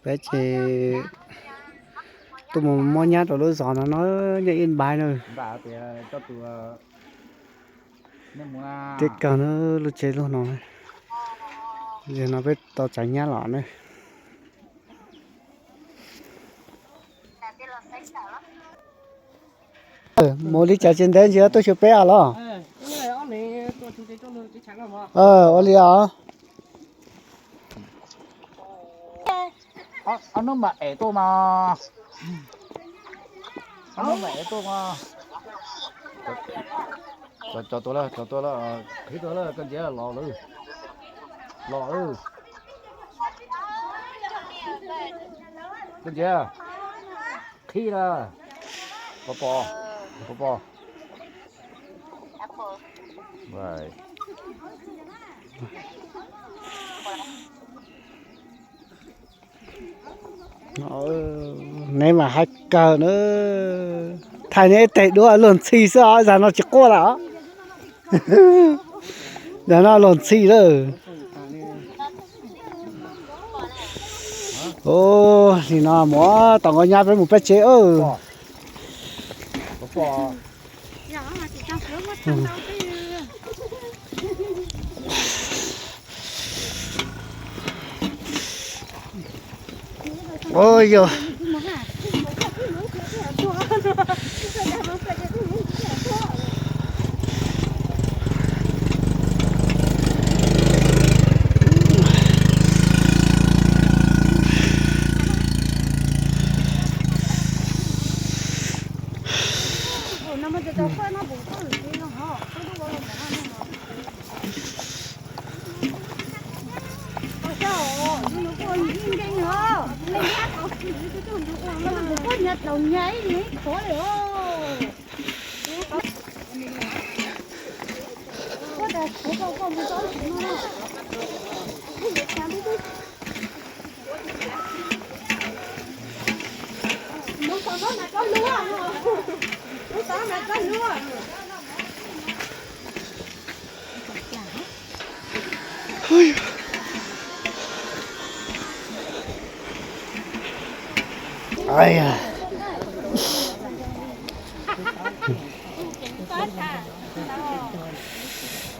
Peb ces tuaj mus muab nyab rau lub zos no no, nyob ib npaiv na. Tib kawg na, lub tsev luag no. Yog no peb tau txais nyab los na. Mus li cas tsis ntev ntsis tuaj xyuas peb os los? Ua li os. Ob hnub mam ev tuaj mas. Ob hnub mam ev tuaj mas. Cov tua lawm, cov tua lawm, qhib tuaj lawm, koj ntsia los lawm. Los lawm. Koj ntsia. Qhib lawm. Pov pov, pov pov. Neb mas haib kawg na. Thaij neb ib teg duab luag ntxhi xwb os, zag no tsis quaj lawm os. Zag no luag ntxhi lawm. Ua li no mus, tos nkauj nyab peb mus peb tsev. Ua yog.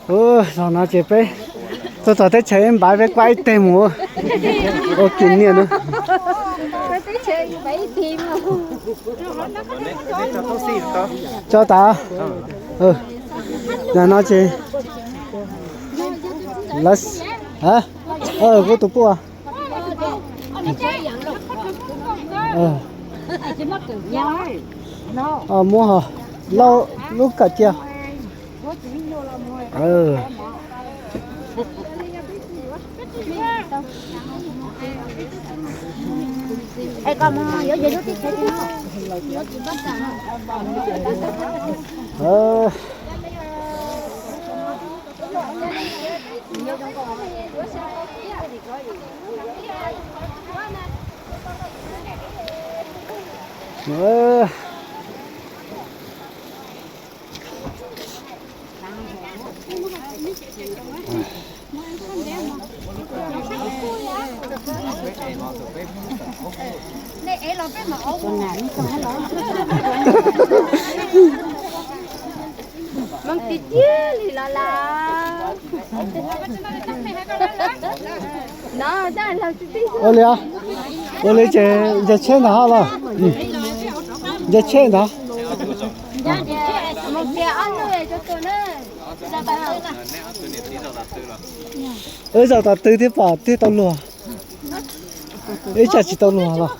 Ua, zaum no ces peb tuaj txog teb chaws ib npaiv peb kuaj ib teg mus ua kis niam na. Tso tas. Zaum no ces lawv, kuv tus puj. Muab ho lauj lub kawm cia. Ua li, ua li ces nce tsheb ntag los. Nce tsheb ntag. Wb zaum tom tw thiab pom thiaj tau luag. Ib tsam tsis tau luag los.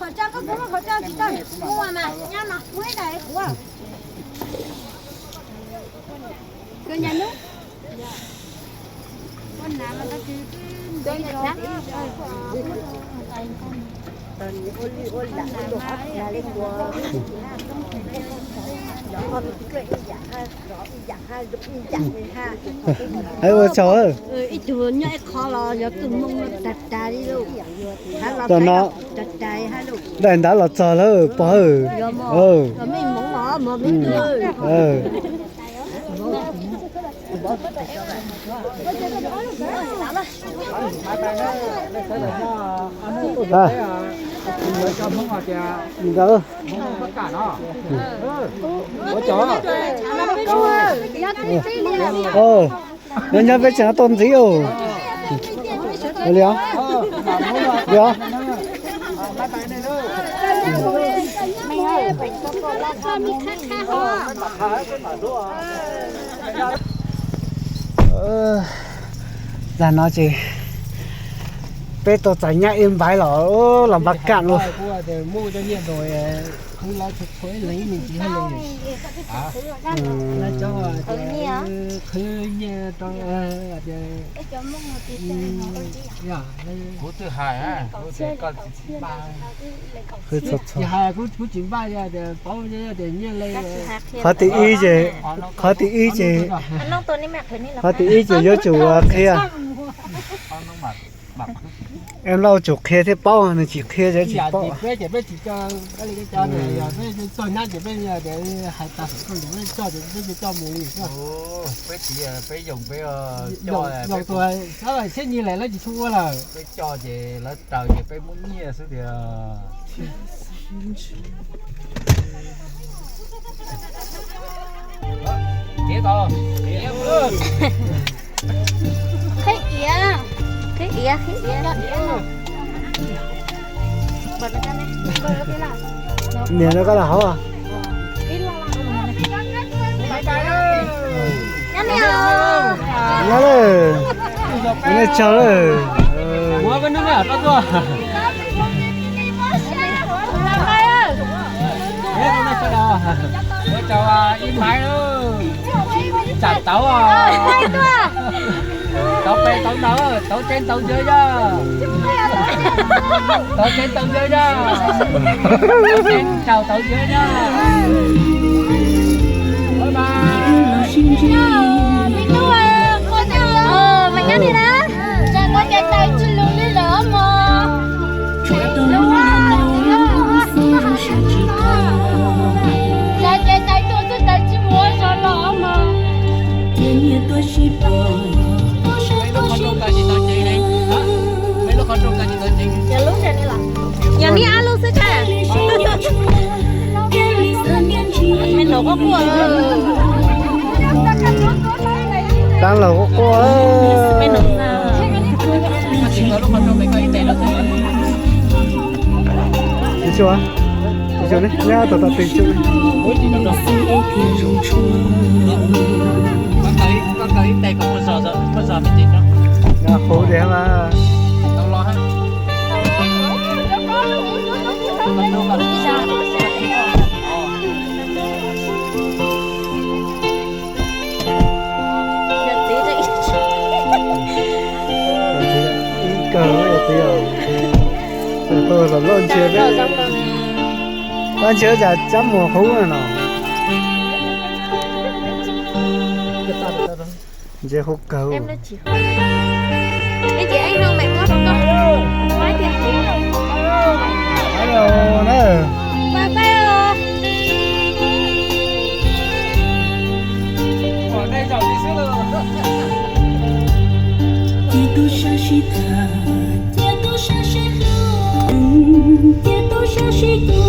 Hais ua tsaug. Tam no daim ntav los txog lawm pog. Ntawd. Nyob nyob peb tseem tau ntxiv os. Li os. Li os. Zag no ces peb tau txais nyab ib npaiv los, los npaj kam lauj. Kuv twb hais, kuv tias koj tsis npaj. Kuv tsis npaj. Qhov tim ib ces, qhov tim ib ces, qhov tim ib ces yuav tsum qhia. Em Lauj tsum qhia thiaj paub, nws tsis qhia ces tsis paub. Peb coj ces lawv raws ces peb muab nyiaj xwb tiag. Qhib iav, qhib iav, qhib iav. Niam no koj los hauv. Nyob li, nyob li, nej tsaug lawm. Ib npaiv, tsam tauv, tauv pem tauv ntawd, tauv tsev tauv ntxwv yog, tauv tsev tauv ntxwv yog, tauv tsev tauv ntxwv yog. Yog neb ab lub xwb tsa. Me nus quaj quaj. Tab laug quaj quaj. Tsis tshua, tsis tshua ne, neb tau tau tw tshua. Huv diam mas. Ib kawg txiv, loj ntshe, loj ntshe cas cab mus hub no. Ntse hub kawg. Cia tub sab sib tham, cia tub sab sib hlub, cia tub sab sib hlub,